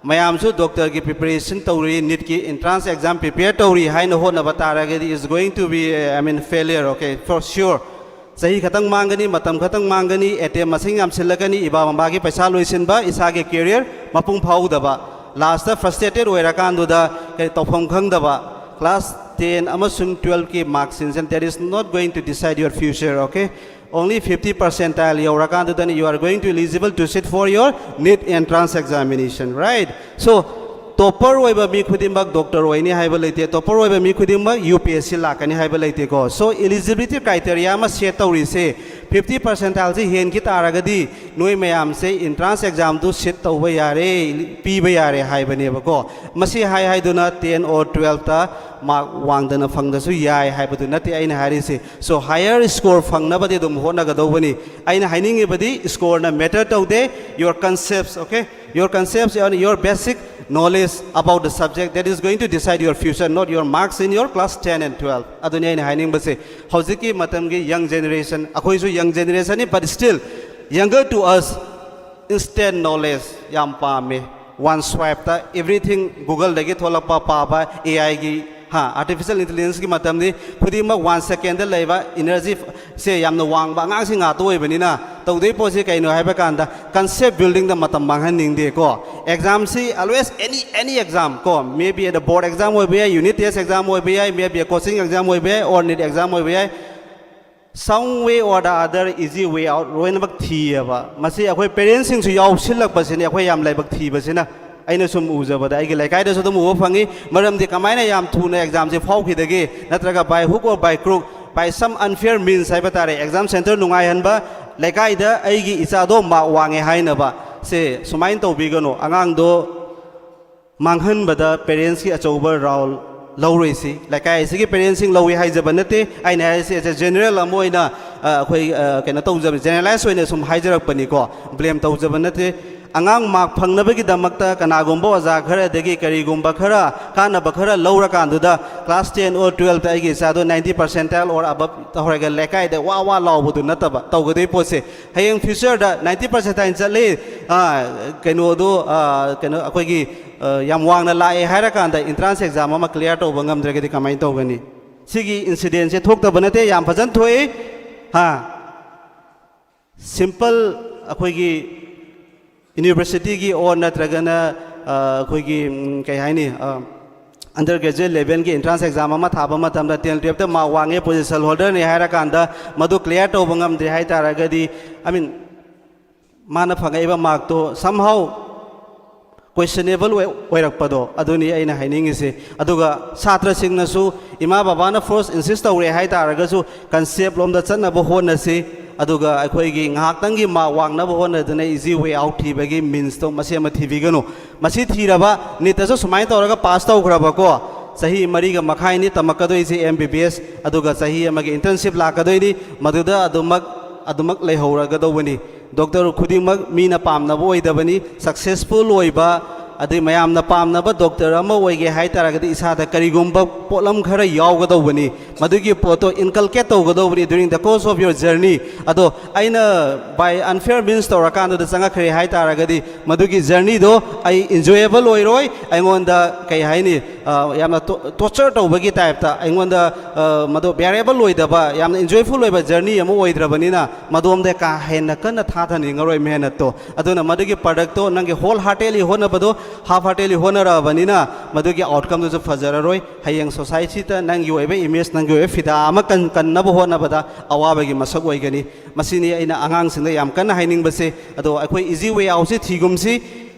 ꯃꯌꯥꯝꯁꯨ ꯗꯣꯛꯇꯔꯒꯤ ꯄ꯭ꯔꯤꯄꯦꯔꯦꯁꯟ ꯇꯧꯔꯤ, ꯅꯤꯠꯀꯤ ꯑꯦꯟꯇ꯭ꯔꯥꯟꯁ ꯑꯦꯛꯖꯥꯝ ꯄ꯭ꯔꯤꯄꯦꯌꯔ ꯇꯧꯔꯤ ꯍꯥꯏꯅ ꯍꯣꯠꯅꯕ ꯇꯥꯔꯒꯗꯤ, is going to be, I mean, failure, okay, for sure. ꯆꯍꯤ ꯈꯛꯇꯪ ꯃꯥꯡꯒꯅꯤ, ꯃꯇꯝ ꯈꯛꯇꯪ ꯃꯥꯡꯒꯅꯤ, ꯑꯦꯇꯦꯝ ꯃꯁꯤꯡ ꯌꯥꯝꯁꯤꯜꯂꯛꯀꯅꯤ, ꯏꯕꯥ ꯃꯃꯥꯒꯤ ꯄꯩꯁꯥ ꯂꯣꯏꯁꯤꯟꯕ, ꯏꯁꯥꯒꯤ ꯀꯦꯔꯤꯌꯔ ꯃꯄꯨꯡ ꯐꯥꯍꯧꯗꯕ, ꯂꯥꯁꯇ ꯐ꯭ꯔꯁꯇ꯭ꯔꯦꯇꯦꯠ ꯑꯣꯏꯔꯀꯥꯟꯗꯨꯗ ꯀꯔꯤ ꯇꯧꯐꯝ ꯈꯪꯗꯕ, ꯀ꯭ꯂꯥꯁ ꯇꯦꯟ ꯑꯃꯁꯨꯡ ꯇꯨꯋꯦꯜꯐꯀꯤ ꯃꯥꯔꯛꯁꯤꯡꯁꯤꯅ, that is not going to decide your future, okay? Only fifty percentile ꯌꯧꯔꯀꯥꯟꯗꯨꯗꯅꯤ you are going to eligible to sit for your NEET entrance examination, right? So, topper ꯑꯣꯏꯕ ꯃꯤ ꯈꯨꯗꯤꯡꯃꯛ doctor ꯑꯣꯏꯅꯤ ꯍꯥꯏꯕ ꯂꯩꯇꯦ, topper ꯑꯣꯏꯕ ꯃꯤ ꯈꯨꯗꯤꯡꯃꯛ UPSC ꯂꯥꯛꯀꯅꯤ ꯍꯥꯏꯕ ꯂꯩꯇꯦꯀꯣ. So, eligibility criteria ꯑꯃ ꯁꯦꯠ ꯇꯧꯔꯤꯁꯦ, fifty percentileꯁꯦ ꯍꯦꯟꯈꯤ ꯇꯥꯔꯒꯗꯤ ꯅꯣꯏ ꯃꯌꯥꯝꯁꯦ ꯑꯦꯟꯇ꯭ꯔꯥꯟꯁ ꯑꯦꯛꯖꯥꯝꯗꯨ ꯁꯤꯠ ꯇꯧꯕ ꯌꯥꯔꯦ, ꯄꯤꯕ ꯌꯥꯔꯦ ꯍꯥꯏꯕꯅꯦꯕꯀꯣ. ꯃꯁꯤ ꯍꯥꯏ ꯍꯥꯏꯗꯨꯅ ꯇꯦꯟ or ꯇꯨꯋꯦꯜꯐꯇ ꯃꯥꯔꯛ ꯋꯥꯡꯗꯅ ꯐꯪꯗꯁꯨ ꯌꯥꯏ ꯍꯥꯏꯕꯗꯨ ꯅꯠꯇꯦ ꯑꯩꯅ ꯍꯥꯏꯔꯤꯁꯤ. So, higher score ꯐꯪꯅꯕꯗꯤ ꯑꯗꯨꯝ ꯍꯣꯠꯅꯒꯗꯧꯕꯅꯤ. ꯑꯩꯅ ꯍꯥꯏꯅꯤꯡꯉꯤꯕꯗꯤ, scoreꯅ matter ꯇꯧꯗꯦ, your concepts, okay? Your concepts and your basic knowledge about the subject, that is going to decide your future, not your marks in your class ten and twelve. ꯑꯗꯨꯅꯤ ꯑꯩꯅ ꯍꯥꯏꯅꯤꯡꯕꯁꯦ. ꯍꯧꯖꯤꯛꯀꯤ ꯃꯇꯝꯒꯤ young generation, ꯑꯩꯈꯣꯏꯁꯨ young generationꯅꯤ, but still, younger to us, instant knowledge ꯌꯥꯝ ꯄꯥꯝꯃꯦ. One swipeꯇ everything Googleꯗꯒꯤ ꯊꯣꯛꯂꯛꯄ, ꯄꯥꯕ, AIꯒꯤ, ꯍꯥ, artificial intelligenceꯀꯤ ꯃꯇꯝꯅꯤ. ꯈꯨꯗꯤꯡꯃꯛ one secondꯗ ꯂꯩꯕ, energyꯁꯦ ꯌꯥꯝꯅ ꯋꯥꯡꯕ ꯑꯉꯥꯡꯁꯤꯡ ꯉꯥꯛꯇ ꯑꯣꯏꯕꯅꯤꯅ, ꯇꯧꯗꯣꯏ ꯄꯣꯠꯁꯤ ꯀꯩꯅꯣ ꯍꯥꯏꯕ ꯀꯥꯟꯗ, concept buildingꯗ ꯃꯇꯝ ꯃꯥꯡꯍꯟꯅꯤꯡꯗꯦꯀꯣ. Examꯁꯤ always any, any exam ꯀꯣ, maybe ꯑꯗ board exam ꯑꯣꯏꯕ ꯌꯥꯏ, unit test exam ꯑꯣꯏꯕ ꯌꯥꯏ, maybe coaching exam ꯑꯣꯏꯕ ꯌꯥꯏ, or NEET exam ꯑꯣꯏꯕ ꯌꯥꯏ. Some way or the other, easy way out ꯂꯣꯏꯅꯃꯛ ꯊꯤꯌꯦꯕ꯫ ꯃꯁꯤ ꯑꯩꯈꯣꯏ parentꯁꯤꯡꯁꯨ ꯌꯥꯎꯁꯤꯜꯂꯛꯄꯁꯤꯅꯤ ꯑꯩꯈꯣꯏ ꯌꯥꯝ ꯂꯥꯏꯕꯛ ꯊꯤꯕꯁꯤꯅ꯫ ꯑꯩꯅ ꯁꯨꯝ ꯎꯖꯕꯗ ꯑꯩꯒꯤ ꯂꯩꯀꯥꯏꯗꯁꯨ ꯑꯗꯨꯝ ꯎꯕ ꯐꯪꯉꯤ꯫ ꯃꯔꯝꯗꯤ ꯀꯃꯥꯏꯅ ꯌꯥꯝ ꯊꯨꯅ examꯁꯦ ꯐꯥꯎꯈꯤꯗꯒꯦ, ꯅꯠꯇ꯭ꯔꯒ by hook or by crook, by some unfair means ꯍꯥꯏꯕ ꯇꯥꯔꯦ, exam center ꯅꯨꯡꯉꯥꯏꯍꯟꯕ, ꯂꯩꯀꯥꯏꯗ ꯑꯩꯒꯤ ꯏꯆꯥꯗꯣ ꯃꯥꯔꯛ ꯋꯥꯡꯉꯦ ꯍꯥꯏꯅꯕ꯫ ꯁꯦ ꯁꯨꯃꯥꯏꯅ ꯇꯧꯕꯤꯒꯅꯨ꯫ ꯑꯉꯥꯡꯗꯣ ꯃꯥꯡꯍꯟꯕꯗ parents ꯀꯤ ꯑꯆꯧꯕ role ꯂꯧꯔꯣꯏꯁꯤ꯫ ꯂꯩꯀꯥꯏ ꯑꯁꯤꯒꯤ parents ꯁꯤꯡ ꯂꯧꯏ ꯍꯥꯏꯖꯕ ꯅꯠꯇꯦ꯫ ꯑꯩꯅ ꯍꯥꯏꯔꯤꯁꯤ as a general ꯑꯃ ꯑꯣꯏꯅ, ꯑ, ꯑꯩꯈꯣꯏ, ꯑ, ꯀꯩꯅꯣ ꯇꯧꯖꯕ, generalize ꯑꯣꯏꯅ ꯁꯨꯝ ꯍꯥꯏꯖꯔꯛꯄꯅꯤꯀꯣ꯫ Blame ꯇꯧꯖꯕ ꯅꯠꯇꯦ꯫ ꯑꯉꯥꯡ ꯃꯥꯔꯛ ꯐꯪꯅꯕꯒꯤꯗꯃꯛꯇ ꯀꯅꯥꯒꯨꯝꯕ ꯑꯣꯖꯥ ꯈꯔꯗꯒꯤ ꯀꯔꯤꯒꯨꯝꯕ ꯈꯔ ꯀꯥꯟꯅꯕ ꯈꯔ ꯂꯧꯔꯀꯥꯟꯗꯨꯗ class ten or twelveꯇ ꯑꯩꯒꯤ ꯏꯆꯥꯗꯣ ninety percentile or above ꯇꯧꯔꯒ ꯂꯩꯀꯥꯏꯗ ꯋꯥ ꯋꯥ ꯂꯥꯎꯕꯗꯨ ꯅꯠꯇꯕ ꯇꯧꯒꯗꯣꯏ ꯄꯣꯠꯁꯦ꯫ ꯍꯌꯦꯡ futureꯗ ninety percentile ꯆꯠꯂꯤ, ꯑ, ꯀꯩꯅꯣꯗꯨ, ꯑ, ꯀꯩꯅꯣ ꯑꯩꯈꯣꯏꯒꯤ, ꯑ, ꯌꯥꯝ ꯋꯥꯡꯅ ꯂꯥꯛꯑꯦ ꯍꯥꯏꯔꯀꯥꯟꯗ entrance exam ꯑꯃ clear ꯇꯧꯕ ꯉꯝꯗ꯭ꯔꯒꯗꯤ ꯀꯃꯥꯏꯅ ꯇꯧꯒꯅꯤ? ꯁꯤꯒꯤ incidentꯁꯦ ꯊꯣꯛꯇꯕ ꯅꯠꯇꯦ, ꯌꯥꯝ ꯐꯖꯅ ꯊꯣꯛꯏ꯫ ꯍꯥ, simple ꯑꯩꯈꯣꯏꯒꯤ universityꯒꯤ or ꯅꯠꯇ꯭ꯔꯒꯅ, ꯑ, ꯑꯩꯈꯣꯏꯒꯤ, ꯎꯝ, ꯀꯩ ꯍꯥꯏꯅꯤ, ꯑ, undergraduate levelꯒꯤ entrance exam ꯑꯃ ꯊꯥꯕ ꯃꯇꯝꯗ ten twelveꯇ mark ꯋꯥꯡꯉꯦ, position holderꯅꯤ ꯍꯥꯏꯔꯀꯥꯟꯗ ꯃꯗꯨ clear ꯇꯧꯕ ꯉꯝꯗ꯭ꯔꯦ ꯍꯥꯏ ꯇꯥꯔꯒꯗꯤ, I mean, ꯃꯥꯅ ꯐꯪꯉꯛꯏꯕ markꯇꯣ somehow questionable ꯑꯣꯏ-, ꯑꯣꯏꯔꯛꯄꯗꯣ, ꯑꯗꯨꯅꯤ ꯑꯩꯅ ꯍꯥꯏꯅꯤꯡꯉꯤꯁꯦ꯫ ꯑꯗꯨꯒ ꯁꯥꯇ꯭ꯔꯁꯤꯡꯅꯁꯨ ꯏꯃꯥ ꯕꯕꯥꯅ force insist ꯇꯧꯔꯦ ꯍꯥꯏ ꯇꯥꯔꯒꯁꯨ concept ꯂꯣꯝꯗ ꯆꯠꯅꯕ ꯍꯣꯠꯅꯁꯤ꯫ ꯑꯗꯨꯒ ꯑꯩꯈꯣꯏꯒꯤ ꯉꯥꯏꯍꯥꯛꯇꯪꯒꯤ mark ꯋꯥꯡꯅꯕ ꯍꯣꯠꯅꯗꯨꯅ easy way out ꯊꯤꯕꯒꯤ meansꯇꯣ ꯃꯁꯤ ꯑꯃ ꯊꯤꯕꯤꯒꯅꯨ꯫ ꯃꯁꯤ ꯊꯤꯔꯕ, NEETꯇꯁꯨ ꯁꯨꯃꯥꯏꯅ ꯇꯧꯔꯒ pass ꯇꯧꯈ꯭ꯔꯕꯀꯣ, ꯆꯍꯤ ꯃꯔꯤꯒ ꯃꯈꯥꯏꯅꯤ ꯇꯝꯃꯛꯀꯗꯣꯏꯁꯦ M B B S, ꯑꯗꯨꯒ ꯆꯍꯤ ꯑꯃꯒꯤ internship ꯂꯥꯛꯀꯗꯣꯏꯅꯤ, ꯃꯗꯨꯗ ꯑꯗꯨꯃꯛ, ꯑꯗꯨꯃꯛ ꯂꯩꯍꯧꯔꯒꯗꯧꯕꯅꯤ꯫ Doctor ꯈꯨꯗꯤꯡꯃꯛ ꯃꯤꯅ ꯄꯥꯝꯅꯕ ꯑꯣꯏꯗꯕꯅꯤ꯫ Successful ꯑꯣꯏꯕ, ꯑꯗꯩ ꯃꯌꯥꯝꯅ ꯄꯥꯝꯅꯕ doctor ꯑꯃ ꯑꯣꯏꯒꯦ ꯍꯥꯏ ꯇꯥꯔꯒꯗꯤ ꯏꯁꯥꯗ ꯀꯔꯤꯒꯨꯝꯕ ꯄꯣꯠꯂꯝ ꯈꯔ ꯌꯥꯎꯒꯗꯧꯕꯅꯤ꯫ ꯃꯗꯨꯒꯤ ꯄꯣꯠꯇꯣ inculcate ꯇꯧꯒꯗꯧꯕꯅꯤ during the course of your journey꯫ ꯑꯗꯣ ꯑꯩꯅ by unfair means ꯇꯧꯔꯀꯥꯟꯗꯨꯗ ꯆꯪꯉꯛꯈ꯭ꯔꯦ ꯍꯥꯏ ꯇꯥꯔꯒꯗꯤ ꯃꯗꯨꯒꯤ journeyꯗꯣ ꯑꯩ enjoyable ꯑꯣꯏꯔꯣꯏ꯫ ꯑꯩꯉꯣꯟꯗ ꯀꯩ ꯍꯥꯏꯅꯤ, ꯑ, ꯌꯥꯝꯅ ꯇꯣ-, torture ꯇꯧꯕꯒꯤ typeꯇ ꯑꯩꯉꯣꯟꯗ, ꯑ, ꯃꯗꯨ bearable ꯑꯣꯏꯗꯕ, ꯌꯥꯝꯅ enjoyful ꯑꯣꯏꯕ journey ꯑꯃ ꯑꯣꯏꯗ꯭ꯔꯕꯅꯤꯅ ꯃꯗꯣꯝꯗ ꯀꯥ ꯍꯦꯟꯅ ꯀꯟꯅ ꯊꯥꯊꯅꯤꯡꯉꯔꯣꯏ ꯃꯦꯍꯅꯠꯇꯣ꯫ ꯑꯗꯨꯅ ꯃꯗꯨꯒꯤ productꯇꯣ ꯅꯪꯒꯤ wholeheartedly ꯍꯣꯠꯅꯕꯗꯣ half heartedly ꯍꯣꯠꯅꯔꯛꯑꯕꯅꯤꯅ ꯃꯗꯨꯒꯤ outcomeꯗꯨꯁꯨ ꯐꯖꯔꯔꯣꯏ꯫ ꯍꯌꯦꯡ societyꯗ ꯅꯪꯒꯤ ꯑꯣꯏꯕ image, ꯅꯪꯒꯤ ꯑꯣꯏꯕ ꯐꯤꯗꯥ ꯑꯃ ꯀꯟ-, ꯀꯟꯅꯕ ꯍꯣꯠꯅꯕꯗ ꯑꯋꯥꯕꯒꯤ ꯃꯁꯛ ꯑꯣꯏꯒꯅꯤ꯫ ꯃꯁꯤꯅꯤ ꯑꯩꯅ ꯑꯉꯥꯡꯁꯤꯡꯗ ꯌꯥꯝ ꯀꯟꯅ ꯍꯥꯏꯅꯤꯡꯕꯁꯦ꯫ ꯑꯗꯣ ꯑꯩꯈꯣꯏ easy way outꯁꯤ ꯊꯤꯒꯨꯝꯁꯤ꯫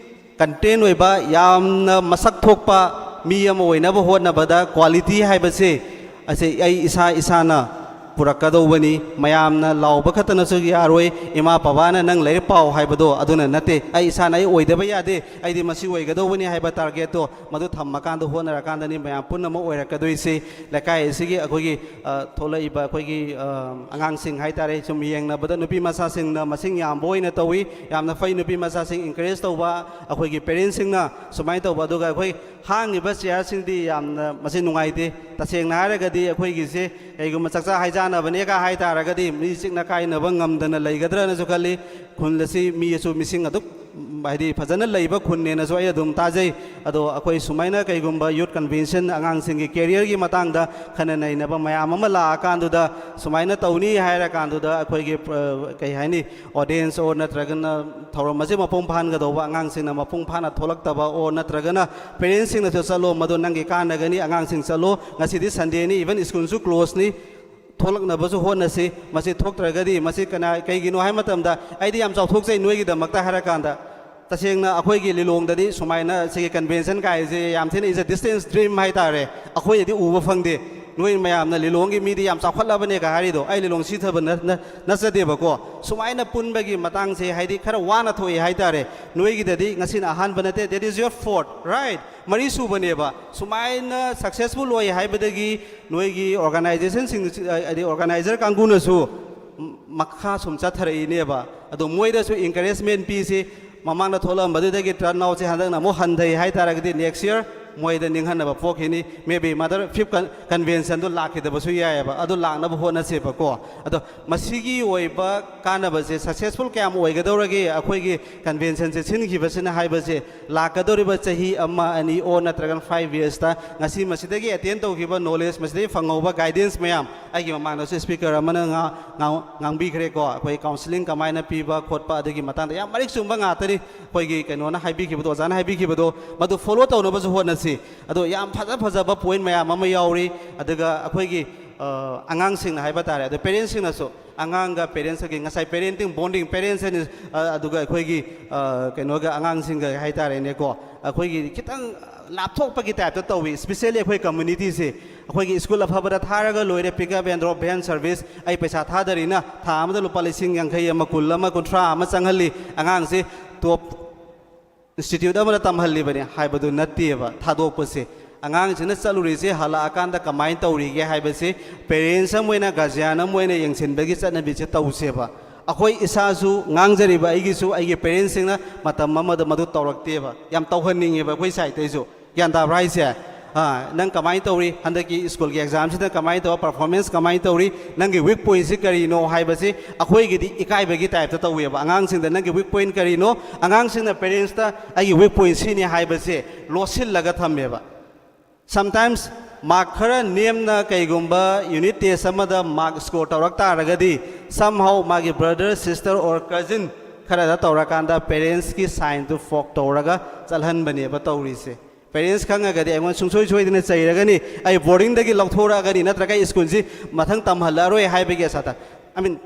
Content ꯑꯣꯏꯕ, ꯌꯥꯝꯅ ꯃꯁꯛ ꯊꯣꯛꯄ ꯃꯤ ꯑꯃ ꯑꯣꯏꯅꯕ ꯍꯣꯠꯅꯕꯗ quality ꯍꯥꯏꯕꯁꯦ ꯑꯁꯤ ꯑꯩ ꯏꯁꯥ ꯏꯁꯥꯅ ꯄꯨꯔꯛꯀꯗꯧꯕꯅꯤ꯫ ꯃꯌꯥꯝꯅ ꯂꯥꯎꯕ ꯈꯛꯇꯅꯁꯨ ꯌꯥꯔꯣꯏ, "ꯏꯃꯥ ꯕꯕꯥꯅ ꯅꯪ ꯂꯥꯏꯔꯤꯛ ꯄꯥꯎ" ꯍꯥꯏꯕꯗꯣ ꯑꯗꯨꯅ ꯅꯠꯇꯦ, "ꯑꯩ ꯏꯁꯥꯅ ꯑꯩ ꯑꯣꯏꯗꯕ ꯌꯥꯗꯦ, ꯑꯩꯗꯤ ꯃꯁꯤ ꯑꯣꯏꯒꯗꯧꯕꯅꯤ" ꯍꯥꯏꯕ ꯇꯥꯔꯒꯦꯠꯇꯣ ꯃꯗꯨ ꯊꯝꯃꯀꯥꯟꯗ ꯍꯣꯠꯅꯔꯀꯥꯟꯗꯅꯤ ꯃꯌꯥꯝ ꯄꯨꯝꯅꯃꯛ ꯑꯣꯏꯔꯛꯀꯗꯣꯏꯁꯤ꯫ ꯂꯩꯀꯥꯏ ꯑꯁꯤꯒꯤ ꯑꯩꯈꯣꯏꯒꯤ, ꯑ, ꯊꯣꯛꯂꯛꯏꯕ ꯑꯩꯈꯣꯏꯒꯤ, ꯑ, ꯑꯉꯥꯡꯁꯤꯡ ꯍꯥꯏꯇꯥꯔꯦ, ꯁꯨꯝ ꯌꯦꯡꯅꯕꯗ ꯅꯨꯄꯤ ꯃꯆꯥꯁꯤꯡꯅ ꯃꯁꯤꯡ ꯌꯥꯝꯕ ꯑꯣꯏꯅ ꯇꯧꯏ꯫ ꯌꯥꯝꯅ ꯐꯩ, ꯅꯨꯄꯤ ꯃꯆꯥꯁꯤꯡ encourage ꯇꯧꯕ, ꯑꯩꯈꯣꯏꯒꯤ parents ꯁꯤꯡꯅ ꯁꯨꯃꯥꯏꯅ ꯇꯧꯕ꯫ ꯑꯗꯨꯒ ꯑꯩꯈꯣꯏ ꯍꯥꯡꯉꯤꯕ chair ꯁꯤꯡꯗꯤ ꯌꯥꯝꯅ ꯃꯁꯤ ꯅꯨꯡꯉꯥꯏꯇꯦ꯫ ꯇꯁꯦꯡꯅ ꯍꯥꯏꯔꯒꯗꯤ ꯑꯩꯈꯣꯏꯒꯤꯁꯦ ꯀꯩꯒꯨꯝꯕ ꯆꯥꯛꯆꯥ ꯍꯩꯖꯥꯟꯅꯕꯅꯦꯒ ꯍꯥꯏ ꯇꯥꯔꯒꯗꯤ ꯃꯤ ꯆꯤꯛꯅ ꯀꯥꯏꯅꯕ ꯉꯝꯗꯅ ꯂꯩꯒꯗ꯭ꯔꯅꯁꯨ ꯈꯜꯂꯤ꯫ ꯈꯨꯜ ꯑꯁꯤ ꯃꯤ ꯑꯁꯨ ꯃꯤꯁꯤꯡ ꯑꯗꯨꯛ, ꯍꯥꯏꯗꯤ, ꯐꯖꯅ ꯂꯩꯕ ꯈꯨꯟꯅꯦꯅꯁꯨ ꯑꯩ ꯑꯗꯨꯝ ꯇꯥꯖꯩ꯫ ꯑꯗꯣ ꯑꯩꯈꯣꯏ ꯁꯨꯃꯥꯏꯅ ꯀꯩꯒꯨꯝꯕ youth convention, ꯑꯉꯥꯡꯁꯤꯡꯒꯤ career ꯒꯤ ꯃꯇꯥꯡꯗ ꯈꯟꯅ ꯅꯩꯅꯕ ꯃꯌꯥꯝ ꯑꯃ ꯂꯥꯛꯑꯀꯥꯟꯗꯨꯗ, ꯁꯨꯃꯥꯏꯅ ꯇꯧꯅꯤ ꯍꯥꯏꯔꯀꯥꯟꯗꯨꯗ ꯑꯩꯈꯣꯏꯒꯤ, ꯑ, ꯀꯩ ꯍꯥꯏꯅꯤ, audience or ꯅꯠꯇ꯭ꯔꯒꯅ ꯊꯧꯔꯝ ꯑꯁꯤ ꯃꯄꯨꯡ ꯐꯥꯍꯟꯒꯗꯧꯕ ꯑꯉꯥꯡꯁꯤꯡꯅ ꯃꯄꯨꯡ ꯐꯥꯅ ꯊꯣꯛꯂꯛꯇꯕ, or ꯅꯠꯇ꯭ꯔꯒꯅ parents ꯁꯤꯡꯅꯁꯨ "ꯆꯠꯂꯣ, ꯃꯗꯨ ꯅꯪꯒꯤ ꯀꯥꯟꯅꯒꯅꯤ, ꯑꯉꯥꯡꯁꯤꯡ ꯆꯠꯂꯣ, ꯉꯁꯤꯗꯤ Sunday ꯅꯤ, even school ꯁꯨ close ꯅꯤ, ꯊꯣꯛꯂꯛꯅꯕꯁꯨ ꯍꯣꯠꯅꯁꯤ, ꯃꯁꯤ ꯊꯣꯛꯇ꯭ꯔꯒꯗꯤ ꯃꯁꯤ ꯀꯅꯥ, ꯀꯩꯒꯤꯅꯣ ꯍꯥꯏꯕ ꯃꯇꯝꯗ ꯑꯩꯗꯤ ꯌꯥꯝ ꯆꯥꯎꯊꯣꯛꯆꯩ ꯅꯣꯏꯒꯤꯗꯃꯛꯇ ꯍꯥꯏꯔꯀꯥꯟꯗ꯫ ꯇꯁꯦꯡꯅ ꯑꯩꯈꯣꯏꯒꯤ ꯂꯤꯂꯣꯡꯗꯗꯤ ꯁꯨꯃꯥꯏꯅ ꯁꯤꯒꯤ convention ꯀꯥꯏꯁꯦ ꯌꯥꯝ ꯊꯤꯅ is a distant dream ꯍꯥꯏꯇꯥꯔꯦ, ꯑꯩꯈꯣꯏꯗꯗꯤ ꯎꯕ ꯐꯪꯗꯦ꯫ ꯅꯣꯏ ꯃꯌꯥꯝꯅ ꯂꯤꯂꯣꯡꯒꯤ ꯃꯤꯗꯤ ꯌꯥꯝ ꯆꯥꯎꯈꯠꯂꯕꯅꯦꯒ ꯍꯥꯏꯔꯤꯗꯣ ꯑꯩ ꯂꯤꯂꯣꯡ ꯁꯤꯊꯕ ꯅ-, ꯅ-, ꯅꯠꯆꯗꯦꯕꯀꯣ꯫ ꯁꯨꯃꯥꯏꯅ ꯄꯨꯟꯕꯒꯤ ꯃꯇꯥꯡꯁꯦ ꯍꯥꯏꯗꯤ ꯈꯔ ꯋꯥꯅ ꯊꯣꯛꯑꯦ ꯍꯥꯏꯇꯥꯔꯦ꯫ ꯅꯣꯏꯒꯤꯗꯗꯤ ꯉꯁꯤꯅ ꯑꯍꯥꯟꯕ ꯅꯠꯇꯦ, that is your fourth, right? ꯃꯔꯤ ꯁꯨꯕꯅꯦꯕ꯫ ꯁꯨꯃꯥꯏꯅ successful ꯑꯣꯏ ꯍꯥꯏꯕꯗꯒꯤ ꯅꯣꯏꯒꯤ organization ꯁꯤꯡ, ꯍꯥꯏꯗꯤ organizer ꯀꯥꯡꯕꯨꯅꯁꯨ ꯃꯈꯥ ꯁꯨꯝ ꯆꯠꯊꯔꯛꯏꯅꯦꯕ꯫ ꯑꯗꯣ ꯃꯣꯏꯗꯁꯨ encouragement ꯄꯤꯁꯤ꯫ ꯃꯃꯥꯡꯗ ꯊꯣꯛꯂꯛꯑꯝꯕꯗꯨꯗꯒꯤ turnout ꯁꯦ ꯍꯟꯗꯛꯅ ꯑꯃꯨꯛ ꯍꯟꯊꯩ ꯍꯥꯏꯇꯥꯔꯒꯗꯤ next year ꯃꯣꯏꯗ ꯅꯤꯡꯍꯟꯅꯕ ꯄꯣꯛꯈꯤꯅꯤ꯫ Maybe ꯃꯊꯪ fifth con-, convention ꯗꯣ ꯂꯥꯛꯈꯤꯗꯕꯁꯨ ꯌꯥꯏꯑꯕ꯫ ꯑꯗꯨ ꯂꯥꯛꯅꯕ ꯍꯣꯠꯅꯁꯦꯕꯀꯣ꯫ ꯑꯗꯣ ꯃꯁꯤꯒꯤ ꯑꯣꯏꯕ ꯀꯥꯟꯅꯕꯁꯦ successful ꯀꯌꯥꯝ ꯑꯣꯏꯒꯗꯧꯔꯒꯦ ꯑꯩꯈꯣꯏꯒꯤ convention ꯁꯦ ꯁꯤꯟꯈꯤꯕꯁꯤꯅ ꯍꯥꯏꯕꯁꯦ, ꯂꯥꯛꯀꯗꯧꯔꯤꯕ ꯆꯍꯤ ꯑꯃ, ꯑꯅꯤ, or ꯅꯠꯇ꯭ꯔꯒꯅ five years ꯇ ꯉꯁꯤ ꯃꯁꯤꯗꯒꯤ attain ꯇꯧꯈꯤꯕ knowledge, ꯃꯁꯤꯗꯒꯤ ꯐꯪꯍꯧꯕ guidance ꯃꯌꯥꯝ, ꯑꯩꯒꯤ ꯃꯃꯥꯡꯗꯁꯨ speaker ꯑꯃꯅ ꯉꯥ-, ꯉꯥꯡ-, ꯉꯥꯡꯕꯤꯈ꯭ꯔꯦꯀꯣ꯫ ꯑꯩꯈꯣꯏ counselling ꯀꯃꯥꯏꯅ ꯄꯤꯕ ꯈꯣꯠꯄ ꯑꯗꯨꯒꯤ ꯃꯇꯥꯡꯗ ꯌꯥꯝ ꯃꯔꯤꯛ ꯆꯨꯝꯕ ꯉꯥꯛꯇꯅꯤ꯫ ꯑꯩꯈꯣꯏꯒꯤ ꯀꯩꯅꯣꯅ ꯍꯥꯏꯕꯤꯈꯤꯕꯗꯣ, ꯑꯣꯖꯥꯅ ꯍꯥꯏꯕꯤꯈꯤꯕꯗꯣ, ꯃꯗꯨ follow ꯇꯧꯅꯕꯁꯨ ꯍꯣꯠꯅꯁꯤ꯫ ꯑꯗꯣ ꯌꯥꯝ ꯐꯖ ꯐꯖꯕ point ꯃꯌꯥꯝ ꯑꯃ ꯌꯥꯎꯔꯤ꯫ ꯑꯗꯨꯒ ꯑꯩꯈꯣꯏꯒꯤ, ꯑ, ꯑꯉꯥꯡꯁꯤꯡꯅ ꯍꯥꯏꯕ ꯇꯥꯔꯦ, ꯑꯗꯣ parents ꯁꯤꯡꯅꯁꯨ, ꯑꯉꯥꯡꯒ parents ꯀꯒꯤ ꯉꯁꯥꯏ parenting bonding, parents and, ꯑ, ꯑꯗꯨꯒ ꯑꯩꯈꯣꯏꯒꯤ, ꯑ, ꯀꯩꯅꯣꯒ ꯑꯉꯥꯡꯁꯤꯡꯒ ꯍꯥꯏꯇꯥꯔꯦꯅꯦꯀꯣ, ꯑꯩꯈꯣꯏꯒꯤ ꯈꯤꯇꯪ ꯂꯥꯞꯊꯣꯛꯄꯒꯤ type ꯇ ꯇꯧꯏ, especially ꯑꯩꯈꯣꯏ community ꯁꯦ꯫ ꯑꯩꯈꯣꯏꯒꯤ ꯁ꯭ꯀꯨꯜ ꯑꯐꯕꯗ ꯊꯥꯔꯒ ꯂꯣꯏꯔꯦ, pick up and drop van service, ꯑꯩ ꯄꯩꯁꯥ ꯊꯥꯗꯔꯤꯅ ꯊꯥ ꯑꯃꯗ ꯂꯨꯄꯥ ꯂꯤꯁꯤꯡ ꯌꯥꯡꯈꯩ ꯑꯃ, ꯀꯨꯟ ꯑꯃ, ꯀꯨꯟꯊ꯭ꯔꯥ ꯑꯃ ꯆꯪꯍꯜꯂꯤ, ꯑꯉꯥꯡꯁꯤ ꯇꯣꯞ ꯏꯟꯁꯇꯤꯇ꯭ꯌꯨꯠ ꯑꯃꯗ ꯇꯝꯍꯜꯂꯤꯕꯅꯤ ꯍꯥꯏꯕꯗꯨ ꯅꯠꯇꯦꯕ꯫ ꯊꯥꯗꯣꯛꯄꯁꯦ, ꯑꯉꯥꯡꯁꯤꯅ ꯆꯠꯂꯨꯔꯤꯁꯦ ꯍꯜꯂꯛꯑꯀꯥꯟꯗ ꯀꯃꯥꯏꯅ ꯇꯧꯔꯤꯒꯦ ꯍꯥꯏꯕꯁꯦ ꯄꯦꯔꯦꯟꯁ ꯑꯃ ꯑꯣꯏꯅ, ꯒꯥꯔꯖꯤꯌꯥꯟ ꯑꯃ ꯑꯣꯏꯅ ꯌꯦꯡꯁꯤꯟꯕꯒꯤ ꯆꯠꯅꯕꯤꯁꯦ ꯇꯧꯁꯦꯕ꯫ ꯑꯩꯈꯣꯏ ꯏꯁꯥꯁꯨ ꯉꯥꯡꯖꯔꯤꯕ ꯑꯩꯒꯤꯁꯨ, ꯑꯩꯒꯤ ꯄꯦꯔꯦꯟꯁꯁꯤꯡꯅ ꯃꯇꯝ ꯑꯃꯗ ꯃꯗꯨ ꯇꯧꯔꯛꯇꯦꯕ꯫ ꯌꯥꯝ ꯇꯧꯍꯟꯅꯤꯡꯉꯦꯕ ꯑꯩꯈꯣꯏ ꯁꯥꯏꯠꯇꯩꯁꯨ꯫ ꯒ꯭ꯌꯥꯟ ꯇꯥꯕ꯭ꯔꯥ ꯍꯥꯏꯁꯦ? ꯑꯥ, ꯅꯪ ꯀꯃꯥꯏꯅ ꯇꯧꯔꯤ? ꯍꯟꯗꯛꯀꯤ ꯁ꯭ꯀꯨꯜꯒꯤ ꯑꯦꯛꯖꯥꯝꯁꯤꯗ ꯀꯃꯥꯏꯅ ꯇꯧꯕ, ꯄꯔꯐꯣꯔꯃꯦꯟꯁ ꯀꯃꯥꯏꯅ ꯇꯧꯔꯤ? ꯅꯪꯒꯤ ꯋꯤꯛ ꯄꯣꯏꯟꯠꯁꯤ ꯀꯔꯤꯅꯣ ꯍꯥꯏꯕꯁꯤ ꯑꯩꯈꯣꯏꯒꯤꯗꯤ ꯏꯀꯥꯏꯕꯒꯤ ꯇꯥꯏꯞꯇ ꯇꯧꯋꯦꯕ꯫ ꯑꯉꯥꯡꯁꯤꯡꯗ ꯅꯪꯒꯤ ꯋꯤꯛ ꯄꯣꯏꯟꯠ ꯀꯔꯤꯅꯣ? ꯑꯉꯥꯡꯁꯤꯡꯅ ꯄꯦꯔꯦꯟꯁꯇ ꯑꯩꯒꯤ ꯋꯤꯛ ꯄꯣꯏꯟꯠ ꯁꯤꯅꯤ ꯍꯥꯏꯕꯁꯦ ꯂꯣꯠꯁꯤꯜꯂꯒ ꯊꯝꯃꯦꯕ꯫ Sometimes ꯃꯥꯔꯛ ꯈꯔ ꯅꯦꯝꯅ ꯀꯩꯒꯨꯝꯕ ꯌꯨꯅꯤꯠ ꯇꯦꯁ ꯑꯃꯗ ꯃꯥꯔꯛ ꯁ꯭ꯀꯣꯔ ꯇꯧꯔꯛ ꯇꯥꯔꯒꯗꯤ, somehow ꯃꯥꯒꯤ brother, sister or cousin ꯈꯔꯗ ꯇꯧꯔꯀꯥꯟꯗ ꯄꯦꯔꯦꯟꯁꯀꯤ ꯁꯥꯏꯟꯗꯨ ꯐꯣꯛ ꯇꯧꯔꯒ ꯆꯠꯍꯟꯕꯅꯦꯕ ꯇꯧꯔꯤꯁꯦ꯫ ꯄꯦꯔꯦꯟꯁ ꯈꯪꯉꯒꯗꯤ ꯑꯩꯉꯣꯟꯗ ꯁꯨꯡꯁꯣꯏ ꯁꯣꯏꯗꯅ ꯆꯩꯔꯒꯅꯤ, ꯑꯩ ꯕꯣꯔꯗꯤꯡꯗꯒꯤ ꯂꯧꯊꯣꯔꯛꯑꯒꯅꯤ, ꯅꯠꯇ꯭ꯔꯒ ꯑꯩ ꯁ꯭ꯀꯨꯜꯁꯤ ꯃꯊꯪ ꯇꯝꯍꯜꯂꯛꯑꯔꯣꯏ ꯍꯥꯏꯕꯒꯤ ꯑꯁꯥꯗ꯫ I mean,